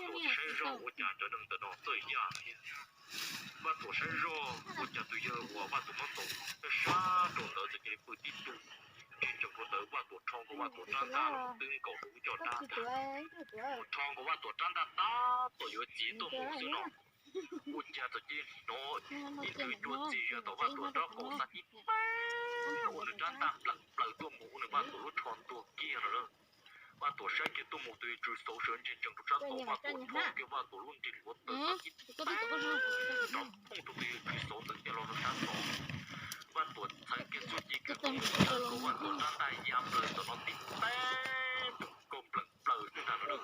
Tuam saib zoj ua cas cov neeg ntawm no txawj yaj thiab. Vaj Tuam saib zoj ua cas tus yawg uas Vaj Tuam muab ntaus sab sab rau ntawd txawm cia li pw tib tug, ntsia ntsoov rau ntawd Vaj Tuam rho nkaus Vaj Tuam rab ntaj los twb nkaus rau lub caj dab ntag. Rho nkaus Vaj Tuam rab ntaj tab tom yuav txiav tuaj mus xwb no, ua cas txawm cia li hnov ib tug cuag txiv zag tom Vaj Tuam nraub qaum xav tib pab ua nws rab ntaj plaws plaws tuaj mus ua nws Vaj Tuam lub tsho ntuag kiag no lawm. Vaj Tuam saib kiag tuaj mus tus yawg tswv xauv sawv ntsia ntsoov rau sab tod, Vaj Tuam rho kiag Vaj Tuam lub nrig hluav taws xav tib pab rov phooj rau tus yawg tswv xauv txawm cia los rau sab tod. Vaj Tuam txheev kiag txuj ci kawg nkaus ua cas rau Vaj Tuam rab ntaj ya plaws tom no tib pab nploos kaus npleem plaws xwb ntag no.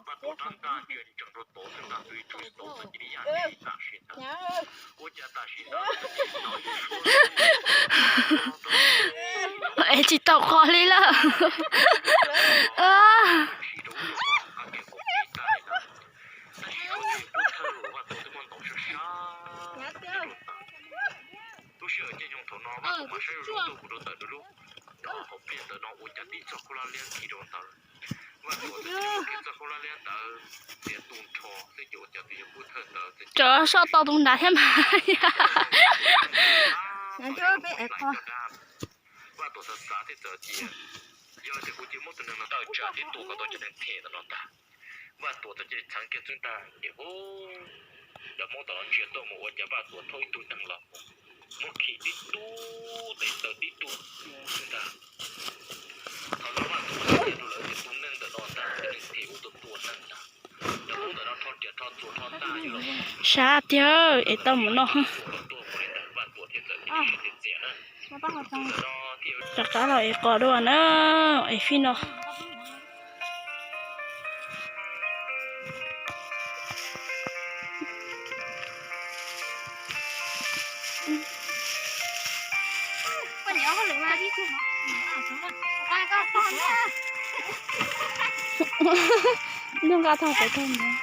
Vaj Tuam rab ntaj ntsia ntsoov rau tod xwb ntag, tus yawg tswv xauv txawm cia li ya tam sim ntag. Ua cas tam sim ntawd txawm cia li hnov ib suab Es tsis tau qos li lawm. Sim rau ub rau no qab kev qaum kev tag li ntawd. Tab sis suav tus yawg Pub Thawj uas Vaj Tuam twb muab ntaus sab sab rau ntawd. Lub sij hawm caij nyoog thaum no Vaj Tuam mas saib zoo zoo tuaj mus rau ntawm nws lub hauv pliaj ntawm no ua cas tib txoj khaub hlab liab khi rau ntawd. Vaj Tuam txawm cia li muab khi txoj khaub hlab liab ntawd txiav tu nrho xwb ces ua cas tus yawg Pub Thawj ntawd txawm cia li Cov soj tau tus nrad thiab mas. Vaj Tuam xav xav thiab txawm tias, yog tias kuv cia li muab tus neeg no tawm tsam thiab tua kom tau cov neeg them ntawm no ntag. Vaj Tuam txawm cia li txheev kiag txwb ntaj ces hu, cov Hmoob tom no ntsia tuaj mus ua cas Vaj Tuam thauj ib tug neeg los muab khi tib tug tes taw tib tug xwb ntag. Thaum no Vaj Tuam txawm hais rau lawv tias tus neeg ntawm no ntag, tus neeg them uas tuaj tua neeg ntag. Cov Hmoob ntawm no rho riam rho txuas rho ntaj yuav los Sab tiag es tau mus noj. Rov qab los ev qos dua na, ev fij no. Nyob nqa tag pais tag ntawd.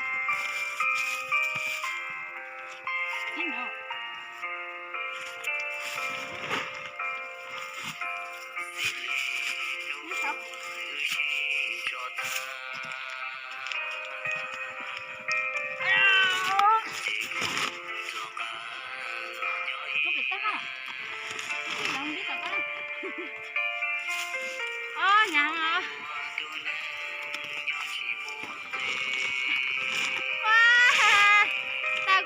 Tau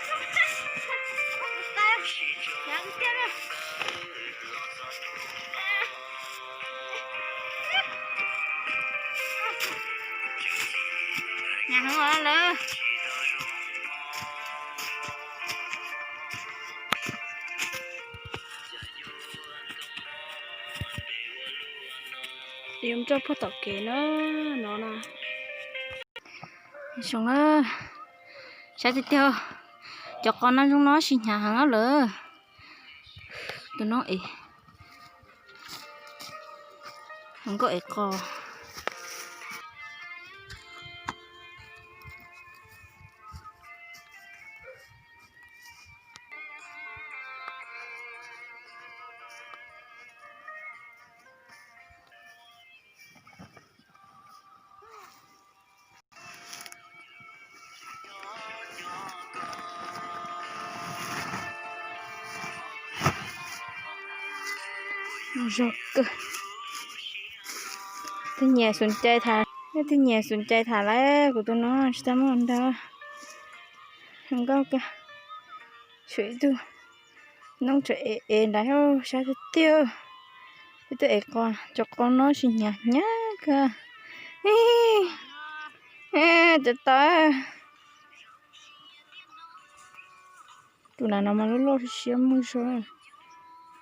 kuv tes, twb ua tsis ua zog li. Nyam heev lawm. Yuav mus rau puag tom kev na, no na. Zoo, saib tiag tiag, cov qos no zoo no tsis hnyav heev lawm. Tus no es nkauj es qos. Zog kawg. Tej nyiam xum cai tham, tej nyiam xum cai tham lawm, kuv tus no tsis tau muaj nrog. Zoo nkauj kawg. Tshuav ib tug noob tseem ev ev nrad, saib tiag tiag. Ib tug ev qos, cov qos no tsis hnyav hnyav kawg. Cov tawv. Tus nas no mas loj loj siab siab muaj zog.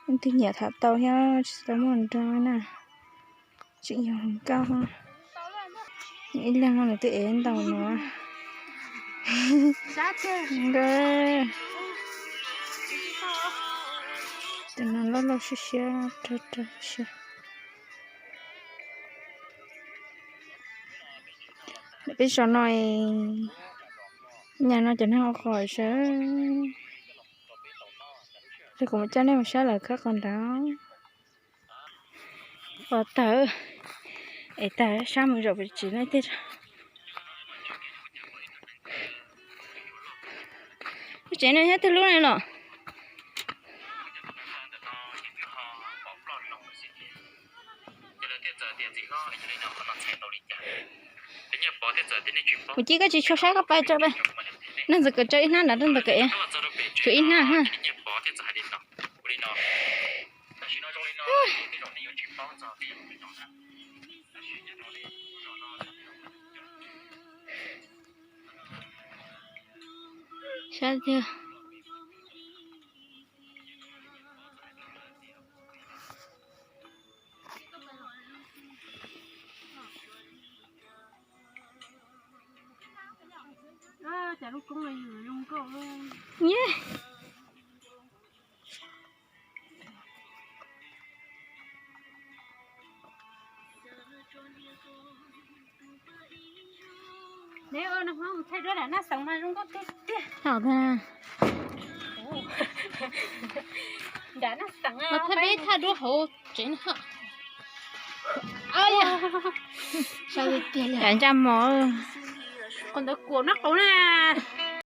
Leej twg nyiam tham tau thiab tsis tau muaj nrog na. Tseem yog hluas nkauj. Ib leeg no nws twb ev ntau no. Nkauj. Tus no loj loj siab siab rog rog siab. Peb zos no, nyab no cov neeg ua qos sawv. Ces kuv mus coj nej mus saib lawv khawb qos nrad. Pov tawm, es tag sab mus zaum pem tsev no tiag. Lub tsev no nyob twg lub ne los? Kuv cia koj tsis tshua saib koj pais tso pais. Noj ntxawm kawm tso ib hnab nrad, noj ntxawm kawm tshuav ib hnab ha. Saib tiag. Los thaj peb thaj duab hauv tsev no. Ncaj mos, qhov ntawd kuam nab qau na.